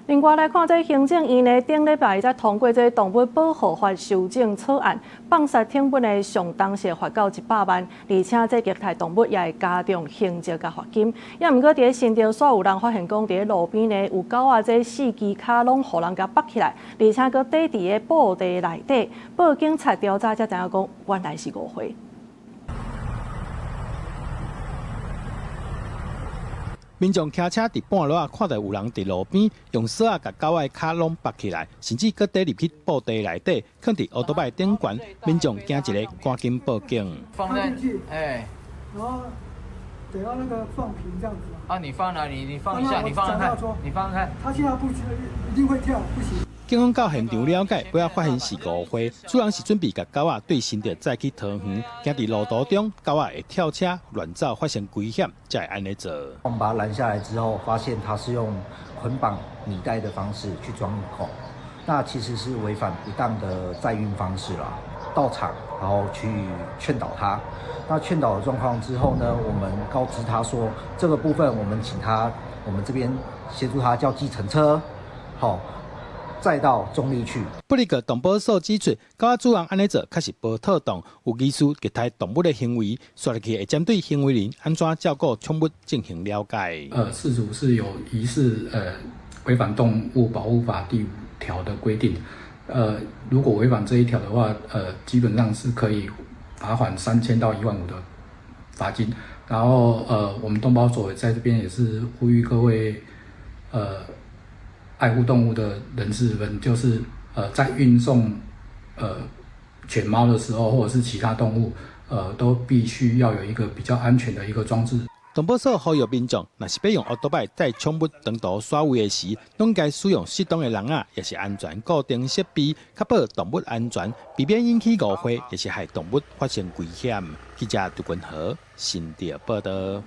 另外來看，這行政院呢，頂禮拜才通過這動物保護法修正草案，放殺寵物的上重是罰到100萬，而且這虐待動物也會加重刑責佮罰金。也毋過佇新竹，煞有人發現講，佇路邊呢有狗仔這四支跤攏予人共縛起來，而且閣綴佇个布袋內底。報警察調查才知影講，原來是誤會。民眾騎車佇半路仔，看著有人佇路邊用索仔共狗仔的跤攏縛起來，甚至閣綴入去布袋內底，囥佇烏多擺頂懸。民眾驚一下，趕緊報警。放進去，哎，然後等到那個放平這樣子。啊，你放哪裡？你放一下，你放看，你放看。他現在不一定會跳，不行。警方到現場了解，尾仔發現是誤會，主人是準備共狗仔對新竹載去桃園，驚佇路途中狗仔會跳車亂走，發生危險，才會按呢做。我們把他攔下來之後，發現他是用捆綁米袋的方式去裝狗，那其實是違反不當的載運方式啦。到場，然後去勸導他。那勸導的狀況之後呢，我們告知他說，這個部分我們請他，我們這邊協助他叫計程車，好。再到中壢去。不過，動保所指出，狗仔主人按呢做確實無妥當，有疑似虐待動物的行為，煞落去會針對行為人按怎照顧寵物進行了解。事主是有疑似違反動物保護法第5條的規定，如果違反這一條的話，基本上是可以罰款3000到15000的罰金。然後，我們動保所在這邊也是呼籲各位，愛護動物的人士們，就是在運送犬貓的時候，或者是其他動物，都必須要有一個比較安全的一個裝置。動保所呼籲民眾，若是欲用烏多擺載寵物長途徙位的時，攏應該使用適當的籠仔，抑是安全固定設備，確保動物安全，避免引起誤會，抑是害動物發生危險。記者杜君和新竹報導。